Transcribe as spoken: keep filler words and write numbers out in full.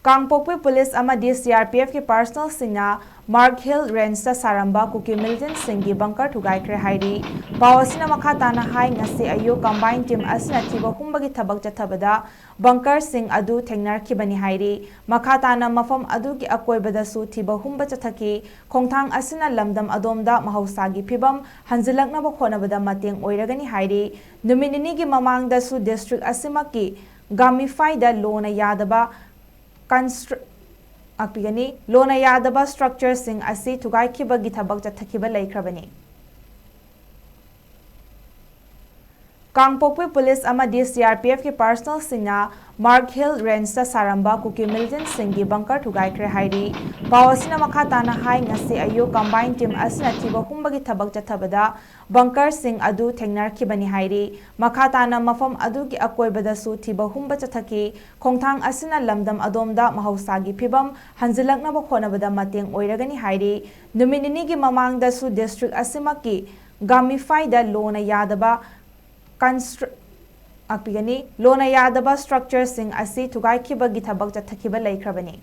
ꯀꯥꯡꯄꯣꯛꯄꯤ police ꯑꯃꯗꯤ C R P ꯑꯦꯐꯀꯤ ꯄꯥꯔꯁꯣꯅꯦꯜꯁꯤꯡꯅ ꯃꯥꯔꯛ ꯍꯤꯜ ꯔꯦꯟꯖꯇ ꯁꯥꯔꯝꯕ ꯀꯨꯀꯤ ꯃꯤꯂꯤꯇꯦꯟꯁꯤꯡꯒꯤ ꯕꯪꯀꯔ ꯊꯨꯒꯥꯏꯈ꯭ꯔꯦ ꯍꯥꯏꯔꯤ꯫ ꯄꯥꯎ ꯑꯁꯤꯅ ꯃꯈꯥ ꯇꯥꯅ ꯍꯥꯏ, ꯉꯁꯤ ꯑꯌꯨꯛ ꯀꯝꯕꯥꯏꯟ ꯇꯤꯝ ꯑꯁꯤꯅ ꯊꯤꯕ ꯍꯨꯝꯕꯒꯤ ꯊꯕꯛ ꯆꯠꯊꯕꯗ ꯕꯪꯀꯔꯁꯤꯡ ꯑꯗꯨ ꯊꯦꯡꯅꯔꯛꯈꯤꯕꯅꯤ ꯍꯥꯏꯔꯤ꯫ ꯃꯈꯥ ꯇꯥꯅ ꯃꯐꯝ ꯑꯗꯨꯒꯤ ꯑꯀꯣꯏꯕꯗꯁꯨ ꯊꯤꯕ ꯍꯨꯝꯕ ꯆꯠꯊꯈꯤ꯫ ꯈꯣꯡꯊꯥꯡ ꯑꯁꯤꯅ ꯂꯝꯗꯝ ꯑꯗꯣꯝꯗ ꯃꯍꯧꯁꯥꯒꯤ ꯐꯤꯕꯝ ꯍꯟꯖꯤꯜꯂꯛꯅꯕ ꯍꯣꯠꯅꯕꯗ ꯃꯇꯦꯡ ꯑꯣꯏꯔꯒꯅꯤ ꯍꯥꯏꯔꯤ꯫ ꯅꯨꯃꯤꯠ ꯅꯤꯅꯤꯒꯤ ꯃꯃꯥꯡꯗꯁꯨ ꯗꯤꯁꯇ꯭ꯔꯤꯛ ꯑꯁꯤꯃꯛꯀꯤ ꯒꯥꯃꯤꯐꯥꯏꯗ ꯂꯣꯅ ꯌꯥꯗꯕ ꯀꯟꯁꯇ꯭ꯔ-, ꯉꯥꯛꯄꯤꯒꯅꯤ, ꯂꯣꯅ ꯌꯥꯗꯕ ꯁ꯭ꯇ꯭ꯔꯛꯆꯔꯁꯤꯡ ꯑꯁꯤ ꯊꯨꯒꯥꯏꯈꯤꯕꯒꯤ ꯊꯕꯛ ꯆꯠꯊꯈꯤꯕ ꯂꯩꯈ꯭ꯔꯕꯅꯤ꯫ ꯀꯥꯡꯄꯣꯛꯄꯤ ꯄꯨꯂꯤꯁ ꯑꯃꯗꯤ ꯁꯤ ꯑꯥꯔ ꯄꯤ ꯑꯦꯐꯀꯤ ꯄꯥꯔꯁꯣꯅꯦꯜꯁꯤꯡꯅ ꯃꯥꯔꯛ ꯍꯤꯜ ꯔꯦꯟꯖꯇ ꯁꯥꯔꯝꯕ ꯀꯨꯀꯤ ꯃꯤꯂꯤꯇꯦꯟꯁꯤꯡꯒꯤ ꯕꯪꯀꯔ ꯊꯨꯒꯥꯏꯈ꯭ꯔꯦ ꯍꯥꯏꯔꯤ꯫ ꯄꯥꯎ ꯑꯁꯤꯅ ꯃꯈꯥ ꯇꯥꯅ ꯍꯥꯏ, ꯉꯁꯤ ꯑꯌꯨꯛ ꯀꯝꯕꯥꯏꯟ ꯇꯤꯝ ꯑꯁꯤꯅ ꯊꯤꯕ ꯍꯨꯝꯕꯒꯤ ꯊꯕꯛ ꯆꯠꯊꯕꯗ ꯕꯪꯀꯔꯁꯤꯡ ꯑꯗꯨ ꯊꯦꯡꯅꯔꯛꯈꯤꯕꯅꯤ ꯍꯥꯏꯔꯤ꯫ ꯃꯈꯥ ꯇꯥꯅ ꯃꯐꯝ ꯑꯗꯨꯒꯤ ꯑꯀꯣꯏꯕꯗꯁꯨ ꯊꯤꯕ ꯍꯨꯝꯕ ꯆꯠꯊꯈꯤ꯫ ꯈꯣꯡꯊꯥꯡ ꯑꯁꯤꯅ ꯂꯝꯗꯝ ꯑꯗꯣꯝꯗ ꯃꯍꯧꯁꯥꯒꯤ ꯐꯤꯕꯝ ꯍꯟꯖꯤꯜꯂꯛꯅꯕ ꯍꯣꯠꯅꯕꯗ ꯃꯇꯦꯡ ꯑꯣꯏꯔꯒꯅꯤ ꯍꯥꯏꯔꯤ꯫ ꯅꯨꯃꯤꯠ ꯅꯤꯅꯤꯒꯤ ꯃꯃꯥꯡꯗꯁꯨ ꯗꯤꯁꯇ꯭ꯔꯤꯛ ꯑꯁꯤꯃꯛꯀꯤ ꯒꯥꯃꯤꯐꯥꯏꯗ ꯂꯣꯅ ꯌꯥꯗꯕ ꯀꯟꯁꯇ꯭ꯔ-, ꯉꯥꯛꯄꯤꯒꯅꯤ, ꯂꯣꯅ ꯌꯥꯗꯕ ꯁ꯭ꯇ꯭ꯔꯛꯆꯔꯁꯤꯡ ꯑꯁꯤ ꯊꯨꯒꯥꯏꯈꯤꯕꯒꯤ ꯊꯕꯛ ꯆꯠꯊꯈꯤꯕ ꯂꯩꯈ꯭ꯔꯕꯅꯤ꯫